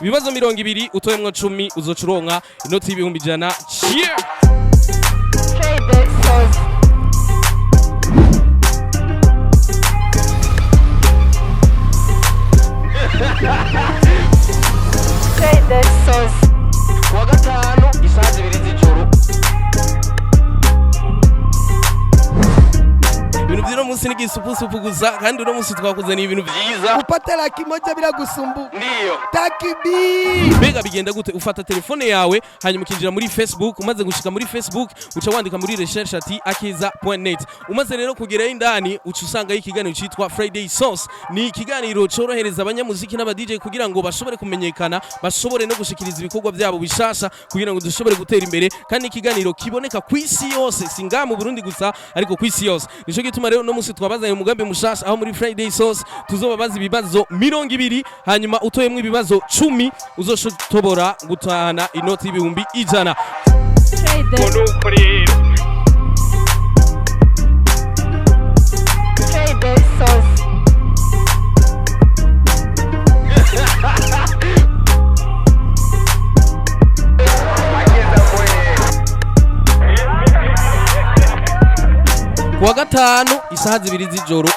Ibibazo 20 utoyemwo 10 uzoca uronka inoti y'100,000. Cheer! Friday Sauce. Friday Sauce. Kuwa gatanu isaha 2 z'ijoro. Ibintu by'uno munsi ni igisupusupu gusa, kandi uno munsi twakuzaniye ibintu vyiza. Upate 100,000 bila gusumbuka. Ndiyo. Takibi. Mbega bigenda gute? Ufata telefone yawe hanyuma ukinjira muri Facebook. Umaze gushika muri Facebook, uca wandika muri recherche ati akeza.net. Umaze rero kugerayo indani, uca usangayo ikiganiro citwa Friday Sauce. Ni ikiganiro corohereza abanyamuziki n'aba DJ kugira ngo bashobore kumenyekana, bashobore no gushikiriza ibikorwa byabo bishasha kugira ngo dushobore gutera imbere. Kandi ikiganiro kiboneka ku isi yose, si ngaha mu Burundi gusa, ariko ku isi yose. Nico gituma rero uno munsi twabazaniye umugambi mushasha, aho muri Friday Sauce tuzobabaza ibibazo 20, hanyuma utoyemwo ibibazo 10 uzoshobora gutahana inoti y'100,000. Friday. Nuko rero Friday Sauce. Kuwa gatanu isaha 2 z'ijoro.